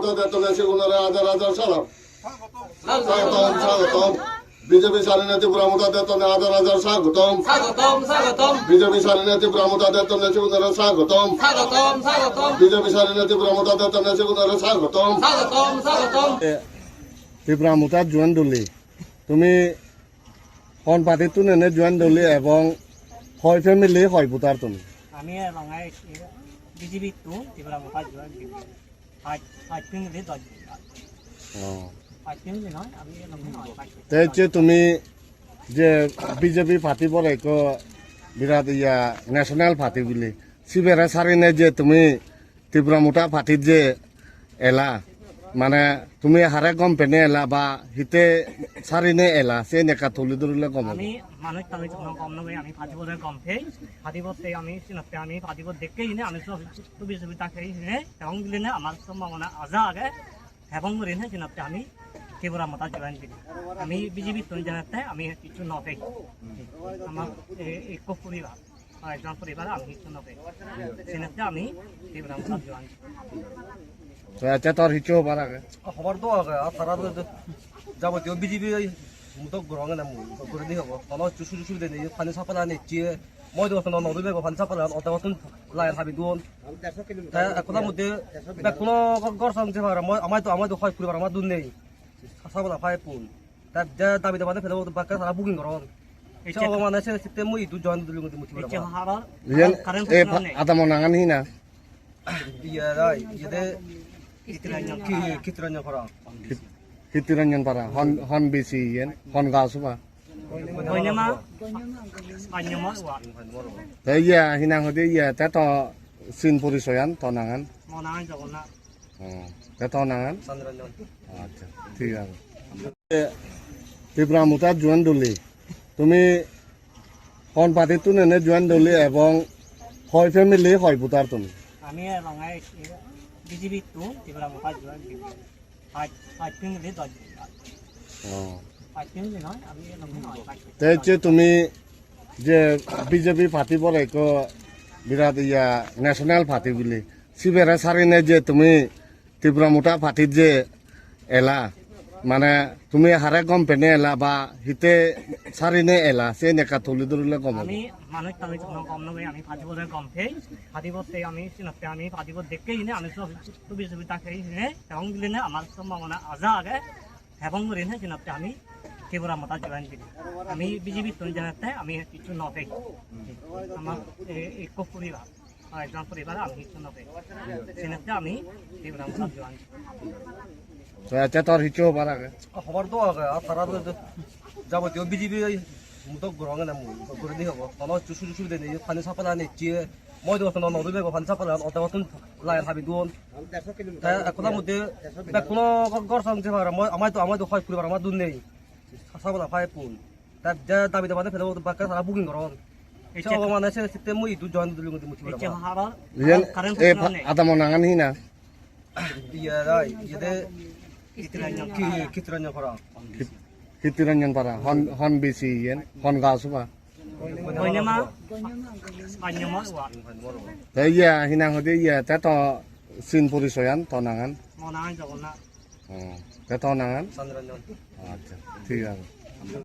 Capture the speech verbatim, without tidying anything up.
Motha Dettone sigunore hajar hajar salam. Swagotom, swagotom. B J P sarinei Tipra Motha Dettone hajar hajar swagotom. Swagotom, swagotom. B J P sarinei Tipra Motha Dettone sigunore swagotom. Swagotom, swagotom. B J P sarinei Tipra Motha Dettone sigunore swagotom. Swagotom, swagotom. E, Tipra Motha join duli. Tumi hon party tun ene join duli ebong hoi family hoi voter tun? Ami elong ai B J P tun Tipra Motha join duli. Paj, paj family doj. Oh. Paj family noi, ami elong noi, paj family. Te je tumi je B J P party bole ekko birat iya national party bili. Sibere sarinei je tumi Tipra Motha party je ela, mane tumi hare gom penei ela ba hitte sarinei ela, sen ekka tuli dhurile gom obo. Ami manuj tanuj hono gom noi, ami party bore gom pei, party botte ami sinotte ami party bot dekke ine ami so subi subi takke ine, ebong biline amar sombhabona aja age, ebong gurinei sinotte ami Tipra Motha join dili. Ami B J P tun jenotte ami hissu no pei. Amar e-, ekko poribar. Hoyekjon poribar ami hissu no pei. Senotte ami Tipra Motha join. To accha, tor hissu hobar age? Hobar do age, ar tara do jabotiyo B J P mudok gorong ene mui, guri di hobo. Hono hissu sujog subide nei, pani supply necche, moi do hono no dibego pani supply, ote hottun line habi duon. Te ekkola moddhe bekkuno gor song je pare, moi, amai do, amai do hoi poribar amar dun nei. Supply pipe pun. Te je dabi dabi pele bakke tara booking goron. Ecche. Se obo mane se sitte mui idu join dulung di muti. Ecche bora. Habar. Yen current e supply pa-, nei. Adamo nangan hi na? Iye dai, iye de Kitiranjan ki-, Para. Kitiranjan Para. Kit-, Kitiranjan Para. Hon, hon B C yen, hon gaon soba. Hoinema. Hoinema wa. Te iye, hi nang hoide iye, te to sin porisoyan, to nangan. Mo nangan Jagannath. Oh, te to nangan? Chandranjan. Accha, thik age. Tipra Motha join duli. Tumi hon party tun ene join duli ebong hoi family hoi voter tun? Ami elong ai B J P tun Tipra Motha join duli. Paj, paj family doj. Oh. Paj family noi, ami elong noi, paj family. Te je tumi je B J P party bole ekko birat iya national party bili. Sibere sarinei je tumi Tipra Motha party je ela, mane tumi hare gom penei ela ba hitte sarinei ela, sen ekka tuli dhurile gom obo. Ami manuj tanuj hono gom noi, ami party bore gom pei, party botte ami sinotte ami party bot dekke ine ami so subi subi takke ine, ebong biline amar sombhabona aja age, ebong gurinei sinotte ami Tipra Motha join dili. Ami B J P tun jenotte ami hissu no pei. Amar e-, ekko poribar. Hoyekjon poribar ami hissu no pei. Senotte ami Tipra Motha join. To accha, tor hissu hobar age? Hobar do age, ar tara do jabotiyo B J P mudok gorong ene mui, guri di hobo. Hono hissu sujog subide nei, pani supply necche, moi do hono no dibego pani supply, ote hottun line habi duon. Te ekkola moddhe bekkuno gor song je pare, moi, amai do, amai do hoi poribar amar dun nei. Supply pipe pun. Te je dabi dabi pele bakke tara booking goron. Se obo mane se sitte mui idu join dulung di muti. Ecche bora. Habar. Yen current e supply pa-, nei. Adamo nangan hi na? Iye dai, iye de Kitiranjan ki-, Para. Kitiranjan Para. Kit-, Kitiranjan Para. Hon, hon B C yen, hon gaon soba. Hoinema. Hoinema wa. Te iye, hi nang hoide iye, te to sin porisoyan, to nangan? Mo nangan Jagannath. Oh, te to nangan? Chandranjan. Accha, thik age.